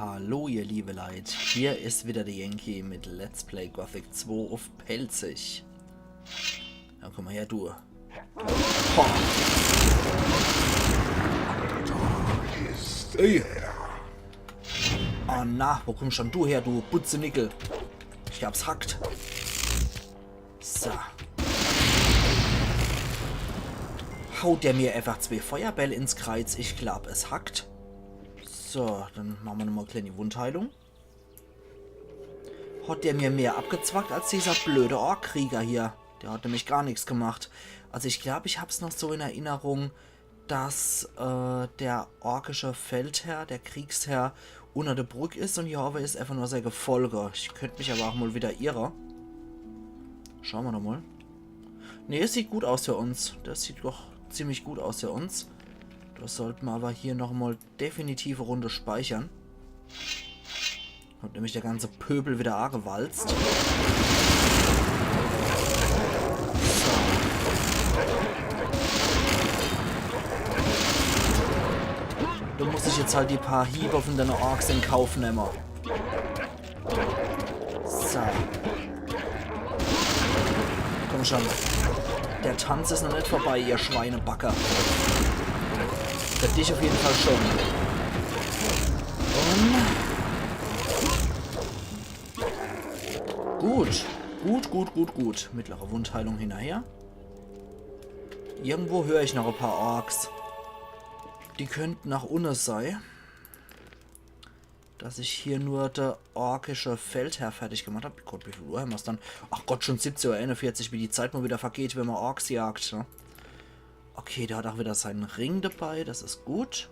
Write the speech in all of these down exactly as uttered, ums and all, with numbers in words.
Hallo ihr liebe Leit, hier is wieder de Yankee mit Let's Play Gothic zwei uff Pälzisch. Na komm mol her, du. Ho. Ey. Ah na, wo kommsch dann du her, du Butzenickel? Ich glaab's hackt. So. Haut der mir einfach zwee Feuerbäll ins Kreiz. Ich glaab, es hackt. So, dann mache mer nochmol e kleeni Wundheilung. Hat der mir mehr abgezwackt als dieser blöde Orkkrieger hier. Der hat nämlich gar nix gemacht. Also ich glaab, ich hab's noch so in Erinnerung, dass äh, der orkische Feldherr, der Kriegsherr, unner de Brück is un hier owwe is einfach nur sei Gefolge. Ich könnt mich awwer ach mol wieder irre. Schaue mer doch mol. Nee, es sieht gut aus für uns. Das sieht doch ziemlich gut aus für uns. Das sollte mer awwer hier nochmol definitiv e Runde speichere. Kommt nämlich der ganze Pöbel wieder agewalzt. So. Do muss ich jetzt halt die paar Hiebe vun denne Orks in Kauf nemme. So. Komm schon. Der Tanz is noch net vorbei, ihr Schweinebacke. Für dich uff jeden Fall schon. Un gut. Gut, gut, gut, gut. Mittlere Wundheilung hinnerher. Irgendwo hör ich noch e paar Orks. Die könnten ach unne sei. Dass ich hier nur de orkische Feldherr fertig gemacht hab. Gott, wie viel Uhr hämmer's dann? Ach Gott, schon siebzehn Uhr einundvierzig, wie die Zeit mol wieder vergeht, wenn mer Orks jagt, ne? Okay, der hat ach wieder seinen Ring dabei, das is gut.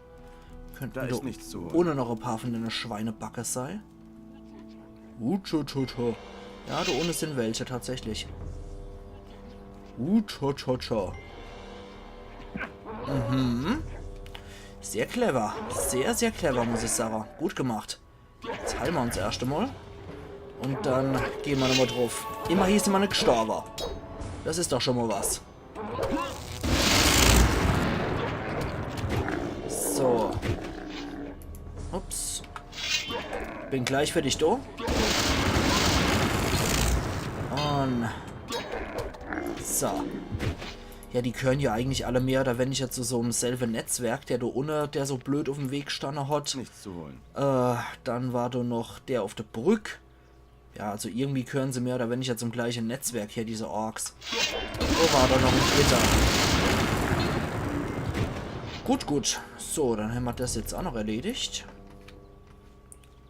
Könnten do unne noch e paar vun denne Schweinebacke sei. Utschutschutschu. Ja, do unne sin welche tatsächlich. Utschutschutschu. Mhm. Sehr clever. Sehr, sehr clever, muss ich sage. Gut gemacht. Jetzt heile mer uns erscht emol. Un dann gehn mer nochmol druff. Immerhin sin mer net gestorbe. Das is doch schon mol was. So. Ups. Bin gleich für dich do. Un so. Ja, die gehören ja eigentlich alle mehr oder weniger zu so'm selwe Netzwerk, der do unne, der so blöd uff'm Weg gestanne hat. Nichts zu holen. Äh, dann war do noch der uff de Brück. Ja, also irgendwie gehören se mehr oder weniger zum gleiche Netzwerk hier, diese Orks. Wo war do noch e dritter? Gut, gut. So, dann hämmer das jetzt ach noch erledigt.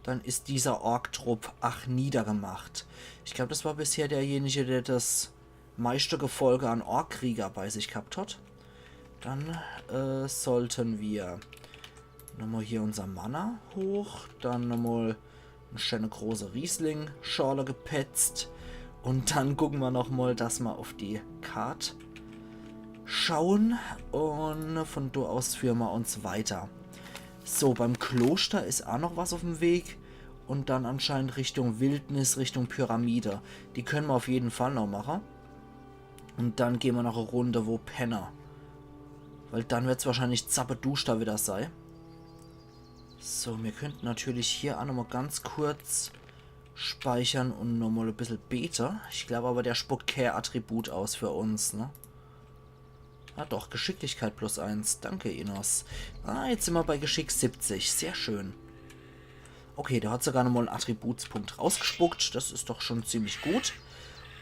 Dann is dieser Ork-Trupp ach niedergemacht. Ich glaub, das war bisher derjenige, der das meiste Gefolge an Orkkrieger bei sich gehabt hat. Dann äh, sollten wir nochmol hier unser Mana hoch, dann nochmol e schöne große Riesling-Schorle gepetzt. Un dann gucken mer nochmol, dass mer uff die Kart schauen. Un vun do aus führen mer uns weiter. So, beim Kloster is ach noch was uff'm Weg. Un dann anscheinend Richtung Wildnis, Richtung Pyramide. Die können mer uff jeden Fall noch mache. Un dann gehn mer noch e Runde wo penne. Weil dann wird's wahrscheinlich zappeduschter wieder sei. So, mir könnten natürlich hier ach nochmol ganz kurz speichern un nochmol e bissel bete. Ich glaub aber, der spuckt kä Attribut aus für uns, ne? Ah doch, Geschicklichkeit plus eins. Danke, Innos. Ah, jetzt sin mer bei Geschick siebzig. Sehr schön. Okay, der hat sogar nochmol en Attributspunkt rausgespuckt. Das is doch schon ziemlich gut.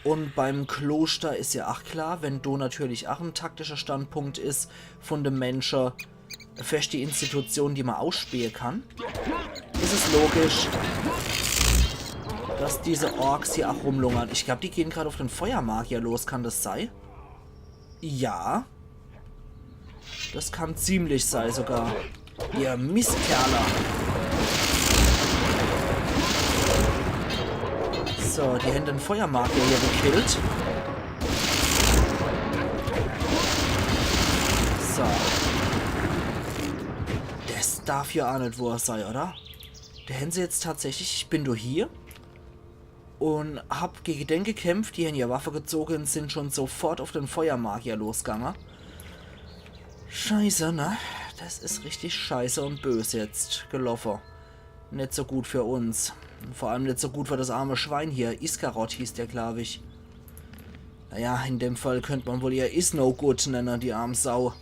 Un beim Kloster is ja ach klar, wenn do natürlich ach en taktischer Standpunkt is vun dem Mensche, e feschte Institution, die mer ausspähe kann, is es logisch, dass diese Orks hier ach rumlungern. Ich glaub, die gehn grad uff den Feuermagier los, kann das sei? Ja. Das kann ziemlich sei sogar. Ihr Mistkerle. So, die hän den Feuermagier hier gekillt. So. Das darf ja ach net wohr sei, oder? Do hän se jetzt tatsächlich, ich bin do hier un hab gege den gekämpft, die hän ihr Waffe gezoge un sin schon sofort uff den Feuermagier losgange. Scheiße, ne? Das is richtig scheiße un bös jetzt geloffe. Net so gut für uns. Vor allem net so gut für das arme Schwein hier. Iskarot hieß der, glaub ich. Naja, in dem Fall könnt man wohl eher Is no good nenne, die arm Sau.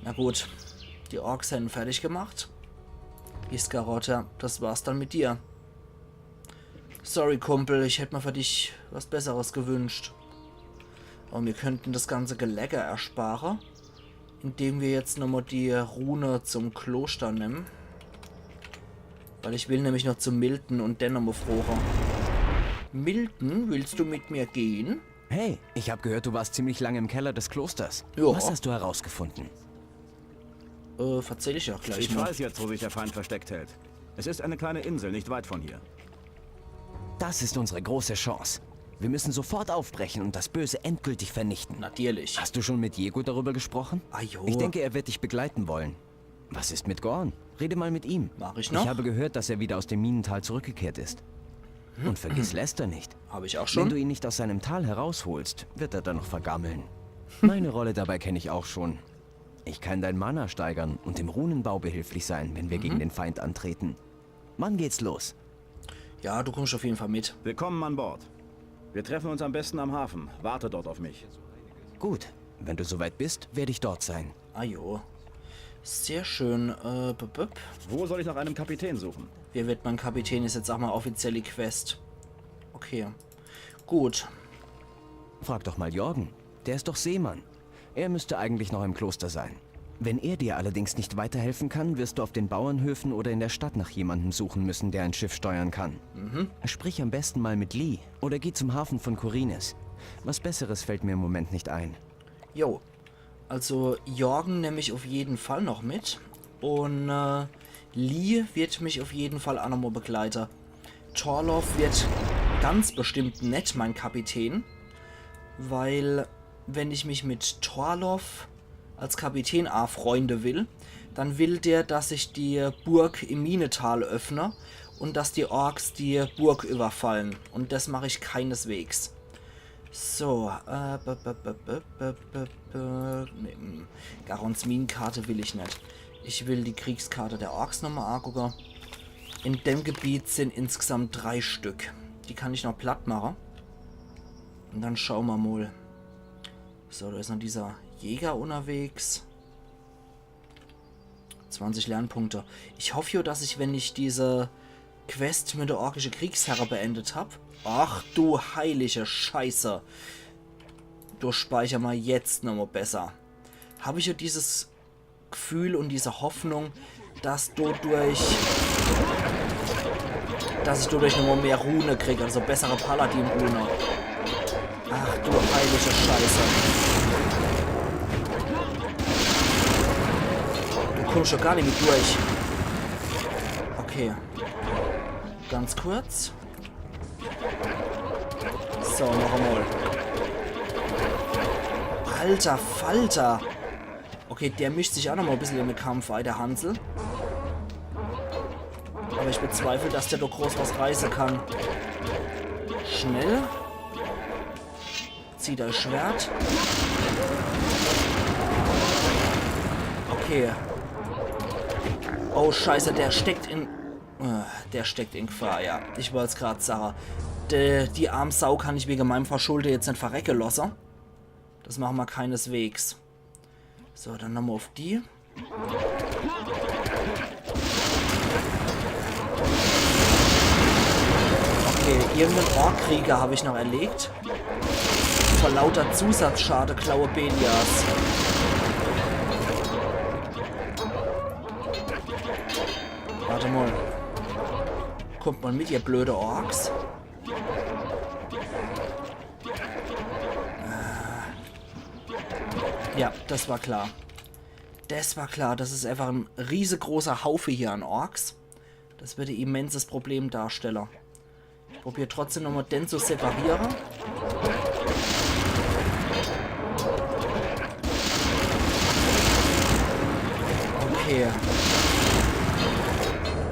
Na gut, die Orks hänn fertig gemacht. Iskarot, ja, das war's dann mit dir. Sorry, Kumpel, ich hätt mir für dich was Besseres gewünscht. Aber wir könnten das ganze Gelecker erspare, indem wir jetzt nochmal die Rune zum Kloster nehmen. Weil ich will nämlich noch zu Milton und den nochmal froche. Milton, willst du mit mir gehen? Hey, ich hab gehört, du warst ziemlich lange im Keller des Klosters. Ja. Was hast du herausgefunden? Äh, verzähl ich ja auch gleich Ich noch. weiß jetzt, wo sich der Feind versteckt hält. Es ist eine kleine Insel nicht weit von hier. Das ist unsere große Chance. Wir müssen sofort aufbrechen und das Böse endgültig vernichten. Natürlich. Hast du schon mit Diego darüber gesprochen? Ah, jo. Ich denke, er wird dich begleiten wollen. Was ist mit Gorn? Rede mal mit ihm. Mach ich noch. Ich habe gehört, dass er wieder aus dem Minental zurückgekehrt ist. Und vergiss Lester nicht. Hab ich auch schon. Wenn du ihn nicht aus seinem Tal herausholst, wird er da noch vergammeln. Meine Rolle dabei kenne ich auch schon. Ich kann dein Mana steigern und im Runenbau behilflich sein, wenn wir Mhm. gegen den Feind antreten. Wann geht's los? Ja, du kommst auf jeden Fall mit. Willkommen an Bord. Wir treffen uns am besten am Hafen. Warte dort auf mich. Gut, wenn du soweit bist, werde ich dort sein. Ah jo. Sehr schön. Äh, bup, bup. Wo soll ich nach einem Kapitän suchen? Wer wird mein Kapitän? Ist jetzt auch mal offiziell die Quest. Okay. Gut. Frag doch mal Jorgen. Der ist doch Seemann. Er müsste eigentlich noch im Kloster sein. Wenn er dir allerdings nicht weiterhelfen kann, wirst du auf den Bauernhöfen oder in der Stadt nach jemandem suchen müssen, der ein Schiff steuern kann. Mhm. Sprich am besten mal mit Lee oder geh zum Hafen von Khorinis. Was Besseres fällt mir im Moment nicht ein. Jo. Also Jorgen nehm ich auf jeden Fall noch mit. Und äh, Lee wird mich auf jeden Fall auch nochmal begleiten. Torlof wird ganz bestimmt net mein Kapitän, weil wenn ich mich mit Torlof als Kapitän anfreunde will, dann will der, dass ich die Burg im Minetal öffne und dass die Orks die Burg überfallen. Und das mach ich keineswegs. So, äh, b, b, b, b, b, b, b, nee, hm. Garons Minenkarte will ich net. Ich will die Kriegskarte der Orks nochmal angucken. In dem Gebiet sind insgesamt drei Stück. Die kann ich noch platt machen. Und dann schauen wir mal. So, da ist noch dieser Jäger unterwegs. zwanzig Lernpunkte. Ich hoff jo, dass ich, wenn ich diese Quest mit der orkische Kriegsherre beendet hab. Ach du heilige Scheiße. Du, speicher mal jetzt nochmal besser. Hab ich jo dieses Gefühl und diese Hoffnung, dass dodurch, dass ich dodurch nochmal mehr Rune krieg, also bessere Paladin-Rune. Ach du heilige Scheiße. Du kommst schon gar nicht mehr durch. Okay. Ganz kurz. So, noch einmal. Alter Falter. Okay, der mischt sich auch noch mal ein bisschen in den Kampf ein, der Hansel. Aber ich bezweifle, dass der doch groß was reißen kann. Schnell. Zieht das Schwert. Okay. Oh, Scheiße, der steckt in... Äh, der steckt in Gefahr, ja. Ich wollt's grad sagen. Die, die arm Sau kann ich wegen meinem Verschulde jetzt nicht verrecke lassen. Das machen wir keineswegs. So, dann nochmal auf die. Okay, irgendeinen Orkkrieger habe ich noch erlegt. Vor lauter Zusatzschade klaue Beliars. Warte mal. Kommt mal mit, ihr blöde Orks. Ja, das war klar. Das war klar. Das ist einfach ein riesengroßer Haufe hier an Orks. Das wird ein immenses Problem darstellen. Ich probier trotzdem nochmal den zu separieren. Okay.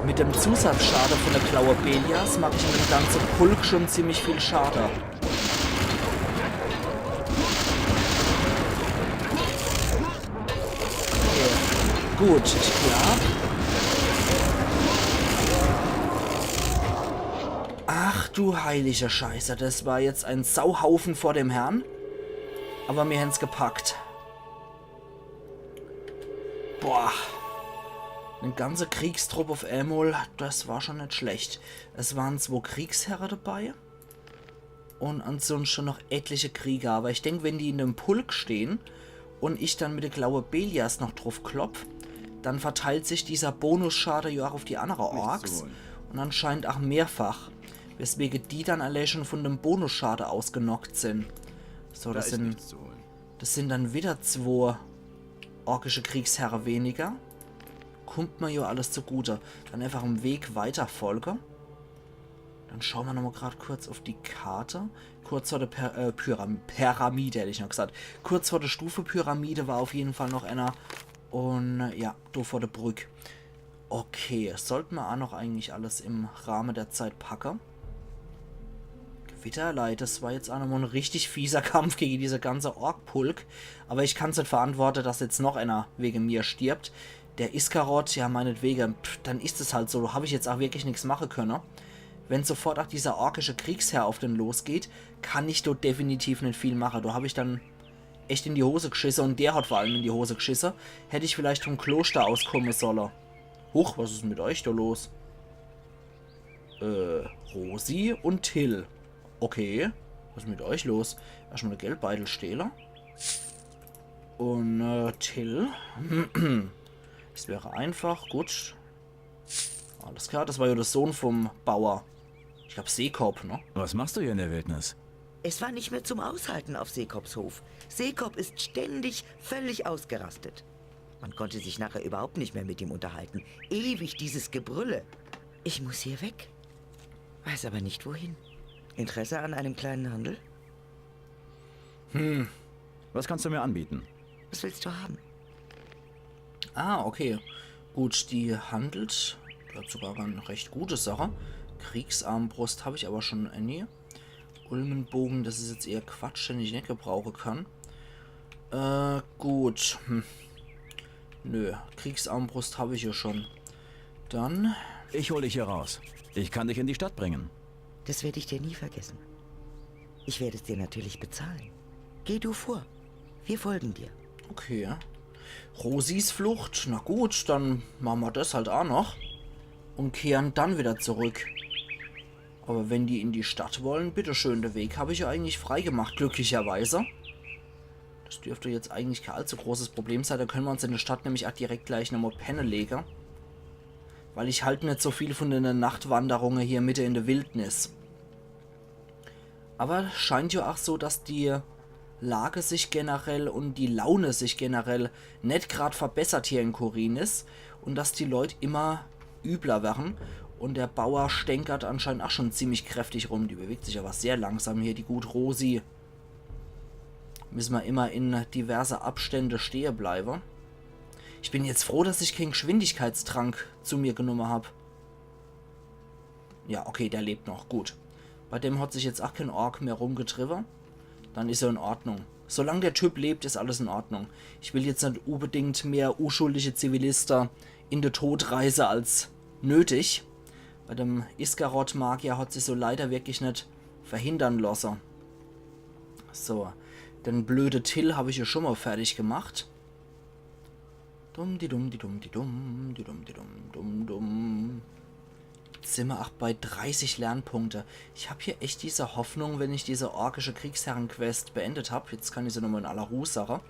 Mit dem Zusatzschade von der Klaue Beliars mache ich mit dem ganzen Pulk schon ziemlich viel Schade. Okay. Gut, ja. Du heilige Scheiße, das war jetzt ein Sauhaufen vor dem Herrn. Aber mir hän's gepackt. Boah. En ganze Kriegstrupp uff emol, das war schon net schlecht. Es waren zwo Kriegsherre dabei. Und ansonsten noch etliche Krieger. Aber ich denk, wenn die in dem Pulk stehen und ich dann mit de Klaue Beliars noch drauf klopp, dann verteilt sich dieser Bonusschade ja auch auf die andere Orks. Und anscheinend auch mehrfach. Weswegen die dann alle schon von dem Bonusschade ausgenockt sind. So, das sind, das sind dann wieder zwo orkische Kriegsherre weniger. Kommt mir ja alles zugute. Dann einfach dem Weg weiter folge. Dann schaue mer nochmal grad kurz auf die Karte. Kurz vor der Py äh, Pyram Pyramide, hätt ich noch gesagt. Kurz vor der Stufepyramide war auf jeden Fall noch einer. Und äh, ja, do vor der Brück. Okay, sollte mer auch noch eigentlich alles im Rahmen der Zeit packe. Gewitter, Leit, das war jetzt auch nochmal en richtig fieser Kampf gegen diese ganze Ork-Pulk. Aber ich kann's net verantworte, dass jetzt noch einer wegen mir stirbt. Der Iskarot, ja, meinetwege, pff, dann is es halt so. Do hab ich jetzt auch wirklich nix mache könne. Wenn sofort auch dieser orkische Kriegsherr auf den losgeht, kann ich dort definitiv net viel mache. Do hab ich dann echt in die Hose gschisse und der hat vor allem in die Hose gschisse. Hätt ich vielleicht vom Kloster auskomme solle. Huch, was is mit euch do los? Äh, Rosi und Till. Okay, was is mit euch los? Erstmal de Geldbeitel stehle. Und äh, Till. Es wäre einfach, gut. Alles klar, das war ja der Sohn vom Bauer. Ich glaub, Sekop, ne? Was machst du hier in der Wildnis? Es war nicht mehr zum Aushalten auf Sekops Hof. Sekop ist ständig völlig ausgerastet. Man konnte sich nachher überhaupt nicht mehr mit ihm unterhalten. Ewig dieses Gebrülle. Ich muss hier weg. Weiß aber nicht wohin. Interesse an einem kleinen Handel? Was kannst du mir anbieten? Was willst du haben? Ah, okay. Gut, die handelt. Die hat sogar eine recht gute Sache. Kriegsarmbrust hab ich aber schon, äh, nie. Ulmenbogen, das is jetzt eher Quatsch, den ich net gebrauche kann. Äh, gut. Hm. Nö, Kriegsarmbrust hab ich ja schon. Dann. Ich hol dich hier raus. Ich kann dich in die Stadt bringen. Das werde ich dir nie vergessen. Ich werde es dir natürlich bezahlen. Geh du vor. Wir folgen dir. Okay. Rosis Flucht. Na gut, dann mache mer das halt auch noch. Und kehren dann wieder zurück. Aber wenn die in die Stadt wollen, bitteschön, de Weg hab ich ja eigentlich freigemacht, glücklicherweise. Das dürfte jetzt eigentlich kein allzu großes Problem sein. Da können mer uns in der Stadt nämlich auch direkt gleich nochmal penne lege. Weil ich halt net so viel von den Nachtwanderungen hier mitte in der Wildnis. Aber scheint ja auch so, dass die Lage sich generell und die Laune sich generell net grad verbessert hier in Khorinis und dass die Leut immer übler werren. Und der Bauer stänkert anscheinend auch schon ziemlich kräftig rum. Die bewegt sich aber sehr langsam hier, die gut Rosi. Müssen mer immer in diverse Abstände stehe bleibe. Ich bin jetzt froh, dass ich keinen Geschwindigkeitstrank zu mir genommen hab. Ja, okay, der lebt noch. Gut. Bei dem hat sich jetzt auch kein Ork mehr rumgetrieben. Dann is er in Ordnung. Solange der Typ lebt, is alles in Ordnung. Ich will jetzt net unbedingt mehr unschuldige Zivilisten in de Tod reiße als nötig. Bei dem Iskarot-Magier hat sich so leider wirklich net verhindern lassen. So, den blöde Till hab ich ja schon mal fertig gemacht. Dumm, di dumm, di dumm, di dumm, di dumm, di dumm, dumm, dumm. Jetzt sind wir auch bei dreißig Lernpunkte. Ich hab hier echt diese Hoffnung, wenn ich diese orkische Kriegsherren-Quest beendet hab, jetzt kann ich sie nochmal in aller Ruhe sagen,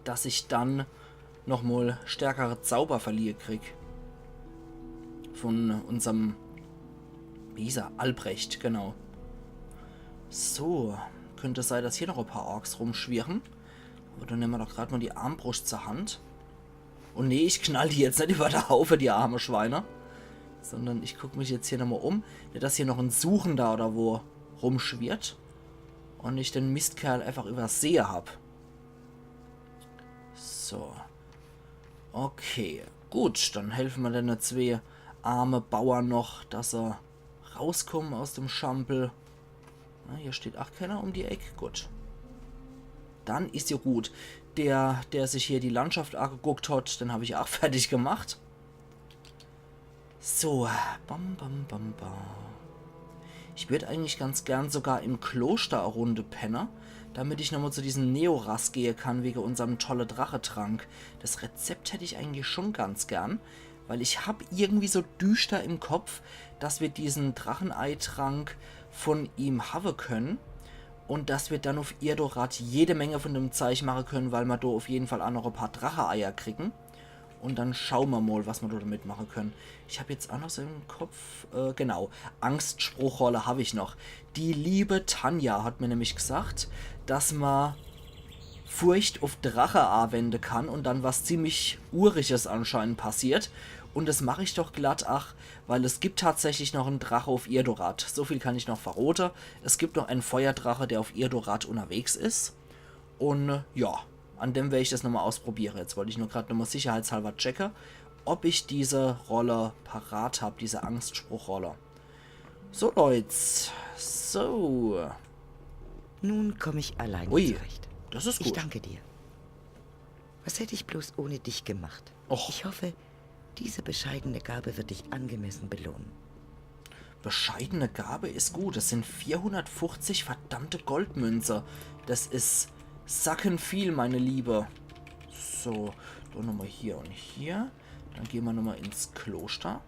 dass ich dann nochmal stärkere Zauber verliehen krieg. Von unserem, wie hieß er? Albrecht, genau. So, könnte sein, dass hier noch ein paar Orks rumschwirren. Aber dann nehmen wir doch grad mal die Armbrust zur Hand. Und nee, ich knall die jetzt net über de Haufe, die arme Schweine. Sondern ich guck mich jetzt hier nochmal um. Net, dass hier noch ein Suchender oder wo rumschwirrt. Und ich den Mistkerl einfach übersehe hab. So. Okay. Gut, dann helfen wir den zwei arme Bauern noch, dass er rauskommen aus dem Schampel. Na, hier steht auch keiner um die Eck. Gut. Dann is ja gut. Der, der sich hier die Landschaft angeguckt hat, den hab ich auch fertig gemacht. So, bam, bam, bam, bam. Ich würd eigentlich ganz gern sogar im Kloster e Runde penne, damit ich nochmal zu diesem Neoras gehe kann, wege unserm tolle Drachetrank. Das Rezept hätt ich eigentlich schon ganz gern, weil ich hab irgendwie so düster im Kopf, dass wir diesen Dracheneitrank von ihm hawe können und dass wir dann auf Irdorath jede Menge von dem Zeich mache können, weil ma do auf jeden Fall auch noch e paar Dracheeier kriegen. Und dann schaue ma mal, was ma do damit mache können. Ich hab jetzt auch noch so im Kopf, äh, genau, Angstspruchrolle hab ich noch. Die liebe Tanja hat mir nämlich gesagt, dass ma Furcht auf Drache anwende kann und dann was ziemlich Uriges anscheinend passiert. Und das mach ich doch glatt, ach, weil es gibt tatsächlich noch en Drache auf Irdorath. So viel kann ich noch verrote. Es gibt noch en Feuerdrache, der auf Irdorath unterwegs is. Und, äh, ja, an dem werd ich das nochmal ausprobiere. Jetzt wollt ich nur grad nochmal sicherheitshalber checke, ob ich diese Rolle parat hab, diese Angstspruchrolle. So, Leute. So. Nun komme ich allein Ui, zurecht. Das is Ich gut. Danke dir. Was hätte ich bloß ohne dich gemacht? Och. Ich hoffe, diese bescheidene Gabe wird dich angemessen belohnen. Bescheidene Gabe is gut. Das sind vierhundertfünfzig verdammte Goldmünze. Das is sacken viel, meine Liebe. So, dann nochmal hier und hier. Dann gehen wir nochmal ins Kloster.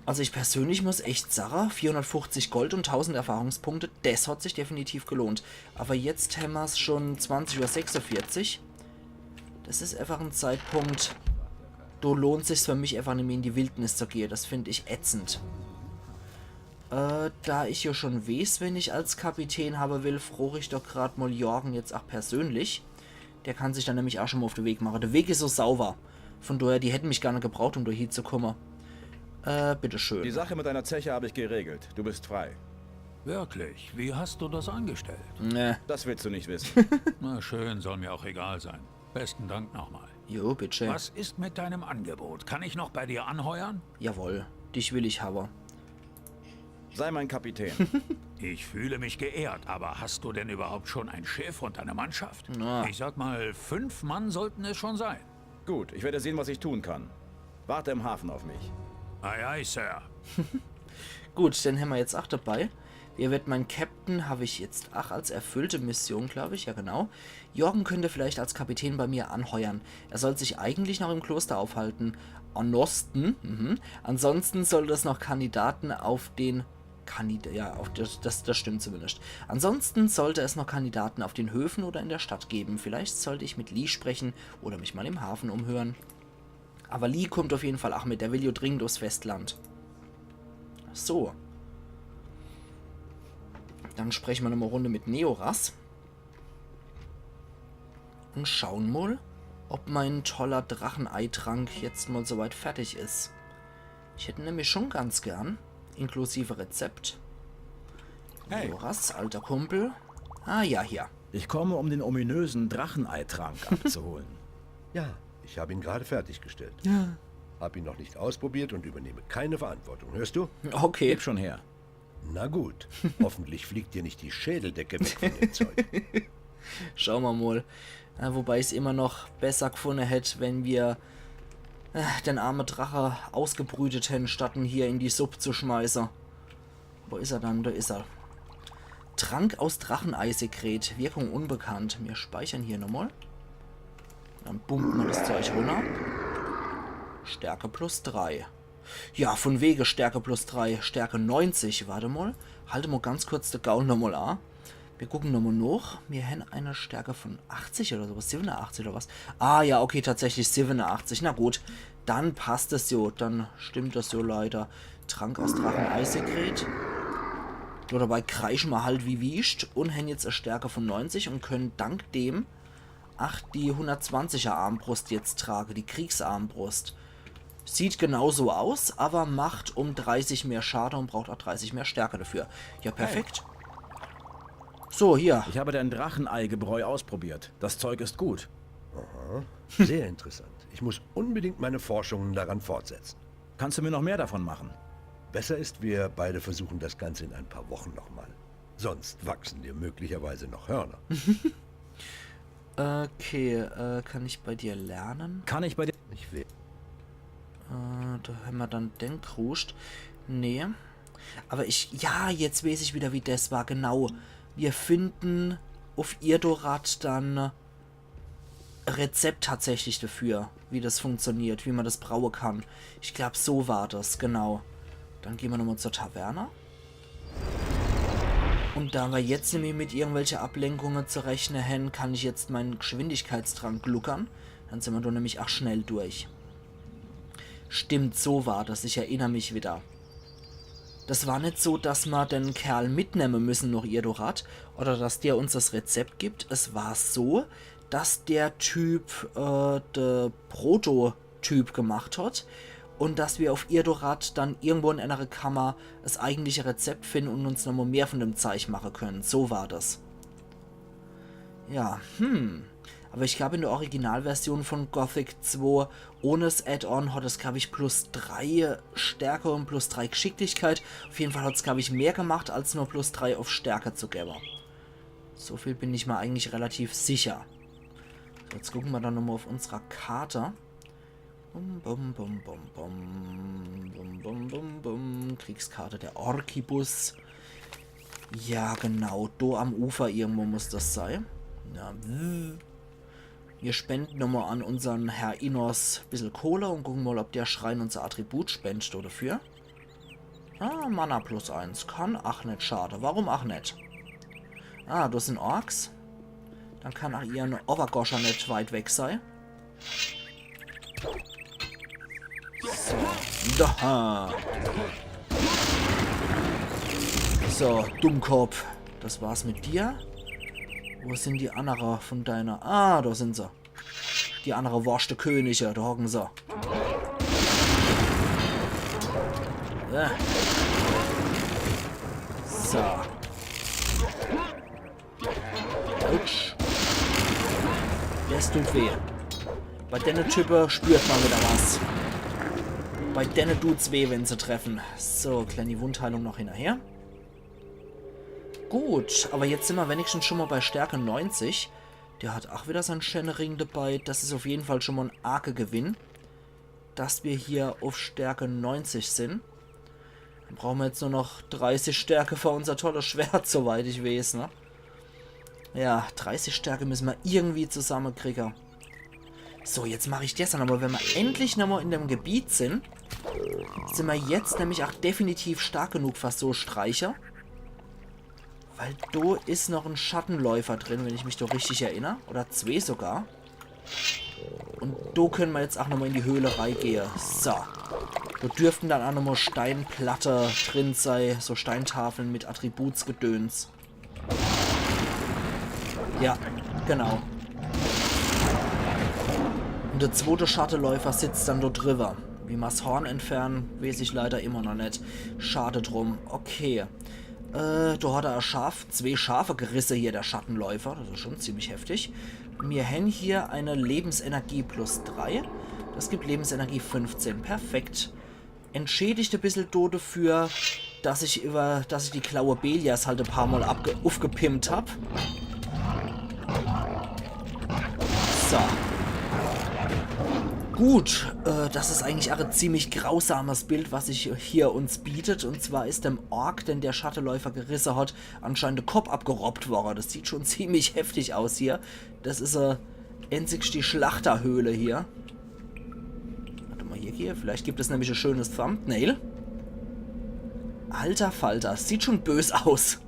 Also ich persönlich muss echt sagen, vierhundertfünfzig Gold und tausend Erfahrungspunkte, das hat sich definitiv gelohnt. Aber jetzt hämmer's schon zwanzig Uhr sechsundvierzig. Das is einfach en Zeitpunkt, do lohnt sich's für mich einfach nimmer in die Wildnis zu gehe. Das find ich ätzend. Äh, da ich hier schon wees, wen ich als Kapitän habe will, froch ich doch grad mal Jorgen jetzt auch persönlich. Der kann sich dann nämlich auch schon mal auf de Weg mache. De Weg is so sauber. Von daher, die hätten mich gar net gebraucht, um do hie zu komme. Äh, bitteschön. Die Sache mit deiner Zeche habe ich geregelt. Du bist frei. Wirklich? Wie hast du das angestellt? Ne. Das willst du nicht wissen. Na schön, soll mir auch egal sein. Besten Dank nochmal. Jo, bitteschön. Was ist mit deinem Angebot? Kann ich noch bei dir anheuern? Jawohl, dich will ich habe. Sei mein Kapitän. Ich fühle mich geehrt, aber hast du denn überhaupt schon ein Schiff und eine Mannschaft? Na. Ich sag mal, fünf Mann sollten es schon sein. Gut, ich werde sehen, was ich tun kann. Warte im Hafen auf mich. Aye, aye, Sir. Gut, den hämmer jetzt auch dabei. Wer wird mein Captain? Habe ich jetzt auch als erfüllte Mission, glaube ich. Ja, genau. Jorgen könnte vielleicht als Kapitän bei mir anheuern. Er soll sich eigentlich noch im Kloster aufhalten. Ansonsten, mhm. Ansonsten sollte es noch Kandidaten auf den Kandid-, ja, auf das, das, das stimmt zumindest. Ansonsten sollte es noch Kandidaten auf den Höfen oder in der Stadt geben. Vielleicht sollte ich mit Lee sprechen oder mich mal im Hafen umhören. Aber Lee kommt auf jeden Fall auch mit. Der will jo dringend aufs Festland. So. Dann sprechen wir nochmal Runde mit Neoras. Und schauen mal, ob mein toller Dracheneitrank jetzt mal soweit fertig is. Ich hätt en nämlich schon ganz gern. Inklusive Rezept. Hey. Neoras, alter Kumpel. Ah ja, hier. Ich komme, um den ominösen Dracheneitrank abzuholen. Ja, ich habe ihn gerade fertiggestellt. Ja. Hab ihn noch nicht ausprobiert und übernehme keine Verantwortung. Hörst du? Okay. Gib schon her. Na gut. Hoffentlich fliegt dir nicht die Schädeldecke weg von dem Zeug. Schauen wir mal. Äh, wobei ich's immer noch besser gefunden hätt, wenn wir äh, den armen Drache ausgebrütet hätten, statt ihn hier in die Suppe zu schmeißen. Wo is er dann? Da is er. Trank aus Dracheneisekret. Wirkung unbekannt. Wir speichern hier nochmal. Dann pumpen wir das Zeug runter. Stärke plus drei. Ja, von wege Stärke plus drei. Stärke neunzig. Warte mal. Halte mal ganz kurz de Gaul nochmal an. Wir gucken nochmal noch. Wir haben eine Stärke von achtzig oder sowas. Siebenundachtzig oder was? Ah ja, okay, tatsächlich siebenundachtzig. Na gut, dann passt es jo. Dann stimmt das jo leider. Trank aus Dracheneisekret. Jo, dabei kreischen wir halt wie Wiescht und haben jetzt eine Stärke von neunzig und können dank dem ach die hundertzwanziger Armbrust jetzt trage, die Kriegsarmbrust. Sieht genauso aus, aber macht um dreißig mehr Schade und braucht auch dreißig mehr Stärke dafür. Ja, perfekt. So, hier. Ich habe dein Dracheneigebräu ausprobiert. Das Zeug ist gut. Sehr interessant. Ich muss unbedingt meine Forschungen daran fortsetzen. Kannst du mir noch mehr davon machen? Besser ist, wir beide versuchen das Ganze in ein paar Wochen nochmal. Sonst wachsen dir möglicherweise noch Hörner. Okay, äh, kann ich bei dir lernen? Kann ich bei dir... Ich will. Do hämmer dann den Kruscht. Nee. Awwer ich, ja, jetzt weeß ich widder, wie des war, genau. Mir finden uff Irdorath dann Rezept tatsächlich dafür, wie des funktioniert, wie mer des braue kann. Ich glaab, so war des, genau. Dann gehn mer nochmol zur Taverne. Un da mer jetzt nimmi mit irgendwelche Ablenkunge zu rechne hän, kann ich jetzt mein Geschwindigkeitstrank gluckern. Dann sin mer do nämlich ach schnell durch. Stimmt, so war des. Ich erinner mich widder. Des war net so, dass mer den Kerl mitnemme müssen noch Irdorath oder dass der uns des Rezept gibt. Es war so, dass der Typ, äh, de Prototyp gemacht hat un dass mer uff Irdorath dann irgendwo in enere Kammer des eigentliche Rezept finden un uns nochmol mehr von dem Zeich mache können. So war des. Ja, hm. Awwer ich glaab, in de Originalversion von Gothic zwei ohne 's Add-on hat es, glaab ich, plus drei Stärke un plus drei Geschicklichkeit. Uff jeden Fall hat's, glaab ich, mehr gemacht, als nur plus drei uff Stärke zu gewwe. So viel bin ich mer eigentlich relativ sicher. So, jetzt gucke mer dann nochmol uff unserer Karte. Bum, bum, bum, bum, bum. Bum, bum, bum, bum. Kriegskarte der Orkibus. Ja, genau. Do am Ufer irgendwo muss des sei. Ja, bzz. Mir spenden nochmol an unsern Herr Innos bissel Kohle un gucke mol, ob der Schrein unser Attribut spendet dodefür. Ah, Mana plus eins. Kann ach net schade. Warum ach net? Ah, des sin Orks. Dann kann ach ihr Overgoscher net weit weg sei. So. Da. So, Dummkopf. Des war's mit dir. Wo sin die annere von deiner? Ah, do sin se. Die annere Worschte-Könige, do hocken se. Ja. So. Autsch. Des tut weh. Bei denne Type spürt mer widder was. Bei denne tut's weh, wenn se treffe. So, kleeni Wundheilung noch hinnerher. Gut, awwer jetzt sin mer wenigstens schun mol bei Stärke neunzig. Der hat ach widder sein schäne Ring debei. Des is uff jeden Fall schun mol en arge Gewinn, dass mer hier uff Stärke neunzig sin. Dann brauche mer jetzt nur noch dreißig Stärke für unser tolles Schwert, soweit ich weeß, ne? Ja, dreißig Stärke müsse mer irgendwie zusammekriege. So, jetzt mach ich des dann, awwer wenn mer endlich nochmol in dem Gebiet sin, sin mer jetzt nämlich ach definitiv stark genug für so Streiche. Weil do is noch en Schattenläufer drin, wenn ich mich do richtig erinner. Oder zwee sogar. Un do könne mer jetzt ach nochmol in die Höhle reigehe. So. Do dürften dann ach nochmol Steinplatte drin sei, so Steintafeln mit Attributsgedöns. Ja, genau. Un de zwote Schatteläufer sitzt dann do driwwer. Wie mer's Horn entferne, weeß ich leider immer noch net. Schade drum. Okay. Äh, do hat er e Schaf, zwee Schafe gerisse hier, der Schattenläufer. Des is schun ziemlich heftig. Mir hän hier e Lebensenergie plus drei. Des gibt Lebensenergie fünfzehn. Perfekt. Entschädigt e bissel do dafür, dass ich iwwer, dass ich die Klaue Beliars halt e paar Mol abge-, uffgepimpt hab. So. Gut, äh, des is eigentlich ach e ziemlich grausames Bild, was sich hier uns bietet. Un zwar is dem Ork, den der Schatteläufer gerisse hat, anscheinend de Kopp abgerobbt worre. Des sieht schun ziemlich heftig aus hier. Des is, äh, enzig die Schlachterhöhle hier. Wart mol, hier, hier. Vielleicht gibt es nämlich e schönes Thumbnail. Alter Falter, sieht schun bös aus.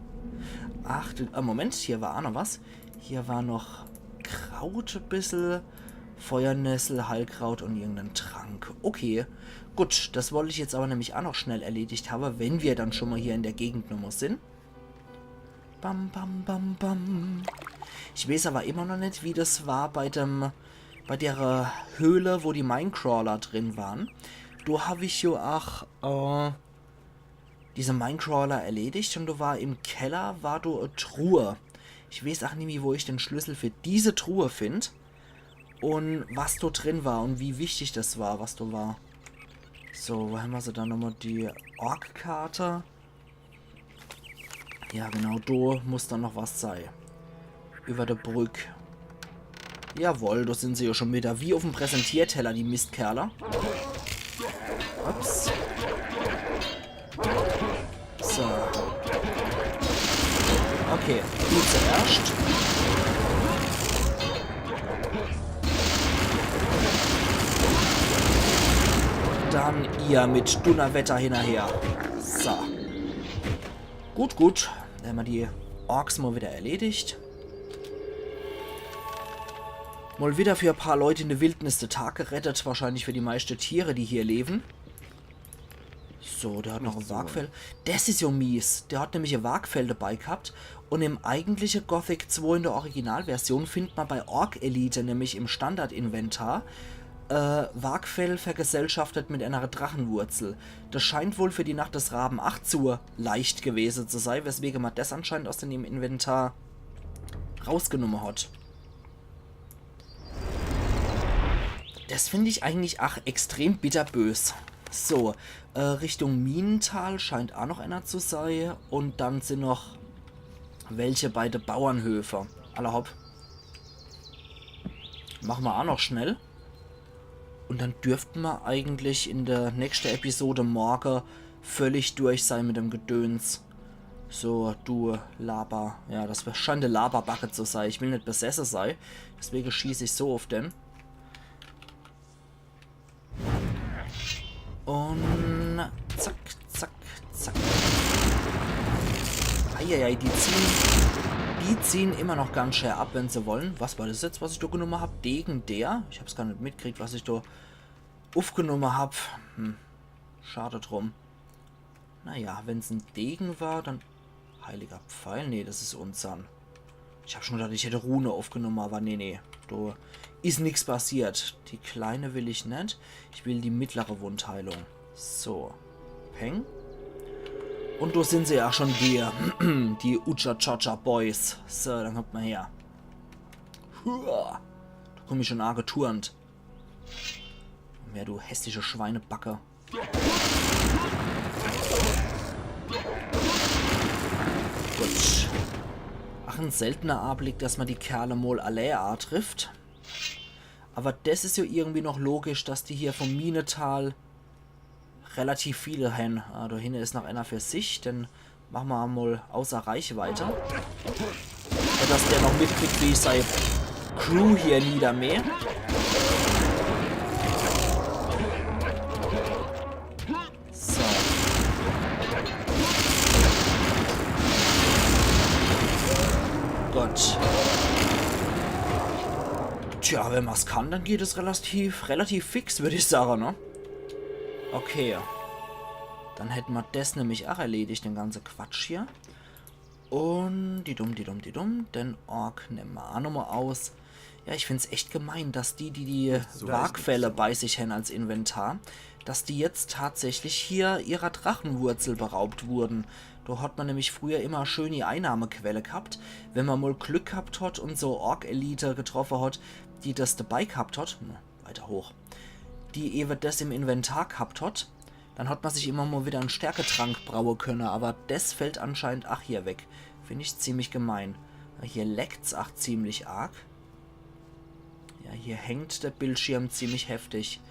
Ach, du, äh, Moment, hier war ach noch was. Hier war noch Kraut e bissel. Feuernessel, Heilkraut un irgenden Trank. Okay, gut, des wollt ich jetzt awwer nämlich ach noch schnell erledigt hawwe, wenn mer dann schun mol hier in der Gegend nochmol sin. Bam, bam, bam, bam. Ich weeß awwer immer noch net, wie des war bei dem, bei dere Höhle, wo die Minecrawler drin ware. Do hab ich jo ach, äh, diese Minecrawler erledigt un do war im Keller, war do e Truhe. Ich weeß ach nimmi, wo ich de Schlüssel für diese Truhe find. Un was do drin war un wie wichtig des war, was do war. So, wo hämmer se dann nochmol, die Ork-Karte? Ja, genau, do muss dann noch was sei. Iwwer de Brück. Jawohl, do sin se jo schun widder. Wie uff'm Präsentierteller, die Mistkerle. Ups. So. Okay, du zuerscht. Dann ihr mit Dunnerwetter hinnerher. So. Gut, gut. Dann hämmer die Orks mol wieder erledigt. Mol wieder für e paar Leut in de Wildnis de Tag gerettet. Wahrscheinlich für die meischte Tiere, die hier lewe. So, der hat noch e Wargfell. Des is jo mies. Der hat nämlich e Wargfell dabei gehabt. Un im eigentliche Gothic zwei in de Originalversion findt ma bei Ork-Elite nämlich im Standard-Inventar, äh, Wargfell vergesellschaftet mit enner Drachenwurzel. Des scheint wohl für die Nacht des Raben acht zu leicht gewese zu sei, weswege ma des anscheinend aus dem Inventar rausgenumme hat. Des find ich eigentlich ach extrem bitterbös. So, äh, Richtung Minental scheint ach noch enner zu sei. Un dann sin noch welche bei de Bauernhöfe. Alla hopp. Mache ma ach noch schnell. Un dann dürfte ma eigentlich in de nächschte Episode morge völlig durch sei mit dem Gedöns. So, du Laber. Ja, des scheint e Laberbacke zu sei. Ich will net besesse sei. Deswege schieß ich so uff den. Un zack, zack, zack. Eieiei, die ziehen, die ziehen immer noch ganz schää ab, wenn se wolle. Was war des jetzt, was ich do genumme hab? Degen der? Ich hab's gar net mitgekriegt, was ich do uffgenumme hab. Hm. Schade drum. Naja, wenn's en Degen war, dann... Heiliger Pfeil? Nee, des is unsern. Ich hab schun gedacht, ich hätt Rune uffgenumme, awwer nee, nee. Do is nix passiert. Die kleine will ich net. Ich will die mittlere Wundheilung. So. Peng. Un do sin se jo schun, die, die Ucha Cha Cha Boys. So, dann kommt mol her. Hua. Do komm ich schun angeturnt. Komm her, du hässliche Schweinebacke. Gut. Ach, en seltener Ablick, dass ma die Kerle mol allee atrifft. Awwer des is jo irgendwie noch logisch, dass die hier vom Minetal relativ viele hen. Ah, do hinne is noch enner für sich, den mache ma mol außer Reichweite. Net, dass der noch mitkriegt, wie ich sei Crew hier niedermäh. So. Gut. Tja, wenn ma's kann, dann geht es relativ, relativ fix, würd ich sage, ne? Okay. Dann hätt ma des nämlich ach erledigt, den ganze Quatsch hier. Un die dumm, die dumm, die dumm. Den Ork nemme ma ach nochmol aus. Ja, ich find's echt gemein, dass die, die die Wargfälle bei sich hen als Inventar, dass die jetzt tatsächlich hier ihrer Drachenwurzel beraubt wurden. Do hat ma nämlich früher immer schön die Einnahmequelle gehabt, wenn ma mol Glück gehabt hat un so Ork-Elite getroffe hat, die des dabei gehabt hat. Hm, weiter hoch. Die ewe des im Inventar gehabt hat, dann hat ma sich immer mol wieder en Stärketrank braue könne, awwer des fällt anscheinend ach hier weg. Find ich ziemlich gemein. Hier leckt's ach ziemlich arg. Ja, hier hängt der Bildschirm ziemlich heftig.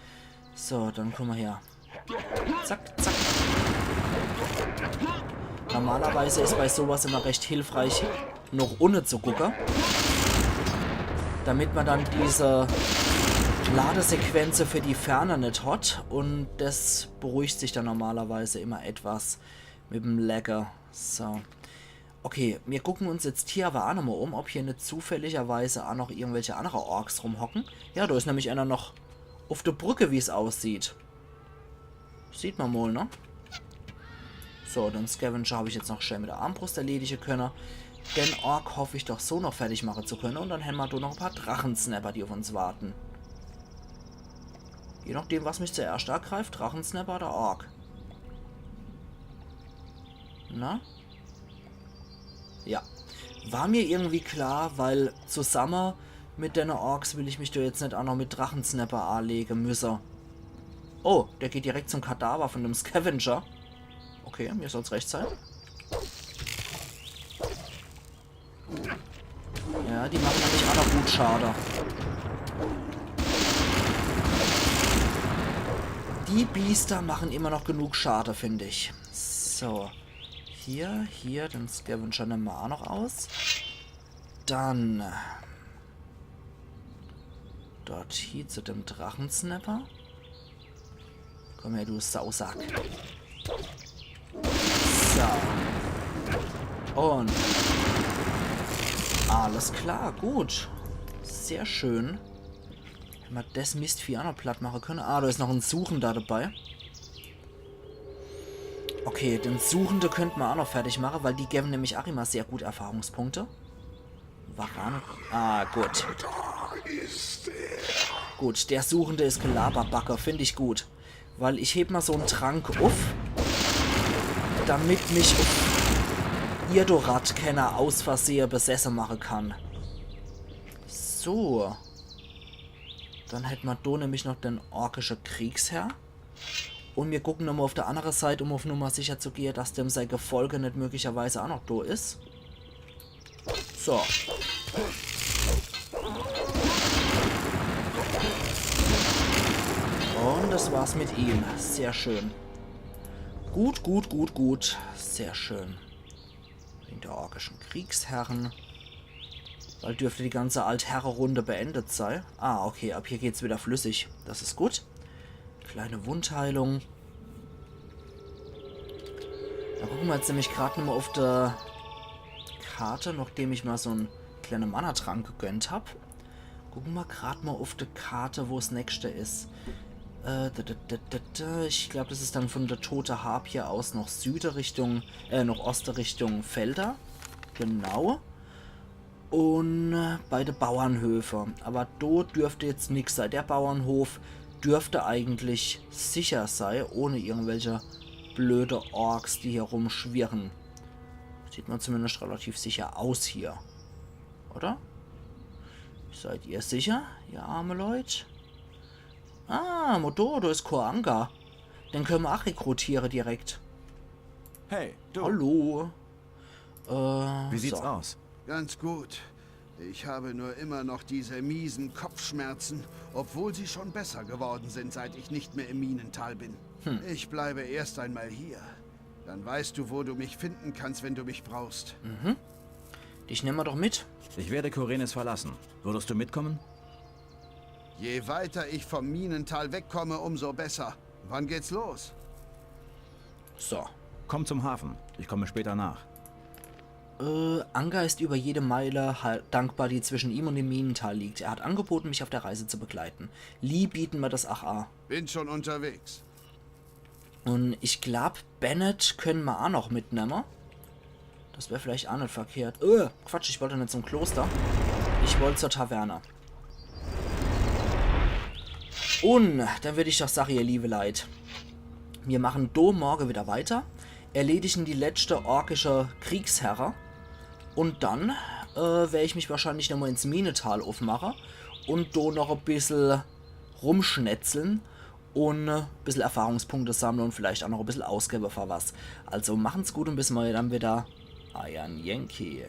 So, dann komm mol her. Zack, zack. Normalerweise is bei sowas immer recht hilfreich, noch unne zu gucke, damit ma dann diese Ladesequenze für die Ferne net hat. Un des beruhigt sich dann normalerweise immer etwas mit em Lagge. So. Okay, mir gucken uns jetzt hier awwer ach nochmol um, ob hier net zufälligerweise ach noch irgendwelche annere Orks rumhocken. Ja, do is nämlich einer noch uff de Brücke, wie's aussieht. Sieht ma mol, ne? So, den Scavenger hab ich jetzt noch schnell mit der Armbrust erledige könne. Den Ork hoff ich doch so noch fertig mache zu könne. Un dann hämmer do noch e paar Drachensnapper, die uff uns warten. Je nachdem, was mich zuerscht agreift, Drachensnapper oder Ork. Na? Ja. War mir irgendwie klar, weil zusamme mit denne Orks will ich mich do jetzt net ach noch mit Drachensnapper alege müsse. Oh, der geht direkt zum Kadaver von dem Scavenger. Okay, mir soll's recht sei. Ja, die mache nämlich ach noch gut Schade. Die Biester machen immer noch genug Schade, find ich. So. Hier, hier, den Scavenger nemme mer aa noch aus. Dann. Dort hie zu dem Drachensnapper. Komm her, du Sausack. So. Und. Alles klar, gut. Sehr schön. Hämmer des Mistvieh aa noch platt mache könne. Ah, do is noch en Suchender dabei. Okay, den Suchende könnt mer aa noch fertig mache, weil die gewwe nämlich aa immer sehr gut Erfahrungspunkte. Waran. Ah, gut. Gut, der Suchende is Gelaberbacke, find ich gut. Weil ich heb mol so'n Trank uff, damit mich uff Irdorath kenner aus Versehe besesse mache kann. So. Dann hätt mer do nämlich noch den orkische Kriegsherr. Un mir gucken nochmol uff der annere Seit, um uff Nummer sicher zu gehe, dass dem sei Gefolge net möglicherweise aa noch do is. So. Un das war's mit ihm. Sehr schön. Gut, gut, gut, gut. Sehr schön. Wegen der orkischen Kriegsherren. Bald dürfte die ganze Altherre-Runde beendet sei. Ah, okay, ab hier geht's wieder flüssig. Das is gut. Kleine Wundheilung. Do gucke mer jetzt nämlich grad nochmol uff der Karte, nochdem ich mol so'n kleine Mana-Trank gegönnt hab. Gucke mer grad mol uff der Karte, wo's nächste is. Äh, da, da, da, da, da. Ich glaub, das is dann von der Tote Harpie aus noch Süde Richtung, äh, noch Oste Richtung Felder. Genau. Un, äh, bei de Bauernhöfe. Aber do dürfte jetzt nix sei. Der Bauernhof dürfte eigentlich sicher sei, ohne irgendwelche blöde Orks, die hier rumschwirren. Sieht mer zumindest relativ sicher aus hier. Oder? Seid ihr sicher, ihr arme Leut? Ah, Modo, do is Koanga. Den könne mer aa rekrutiere direkt. Hey, du. Hallo. Äh, Wie sieht's so. Aus? Ganz gut. Ich habe nur immer noch diese miesen Kopfschmerzen, obwohl sie schon besser geworden sind, seit ich nicht mehr im Minental bin. Ich bleibe erst einmal hier. Dann weißt du, wo du mich finden kannst, wenn du mich brauchst. Dich nemme mer doch mit. Ich werde Khorinis verlassen. Würdest du mitkommen? Je weiter ich vom Minental wegkomme, umso besser. Wann geht's los? So. Komm zum Hafen. Ich komme später nach. Äh, Anga ist über jede Meile ha- dankbar, die zwischen ihm und dem Minental liegt. Er hat angeboten, mich auf der Reise zu begleiten. Lee bieten mer das aa a. Bin schon unterwegs. Un ich glaub, Bennett könne mer aa noch mitnemme. Das wär vielleicht aa net verkehrt. Äh, Quatsch, ich wollt net zum Kloster. Ich wollt zur Taverne. Un dann würd ich doch sage, ihr liebe Leit, mir machen do morge wieder weiter, erledigen die letschte orkische Kriegsherre un dann äh, wer ich mich wahrscheinlich nochmol ins Minetal uffmache un do noch e bissel rumschnetzeln un e bissel Erfahrungspunkte sammle un vielleicht aa noch e bissel ausgebe für was. Also machen's gut un bis morge dann wieder. Eier Yankee.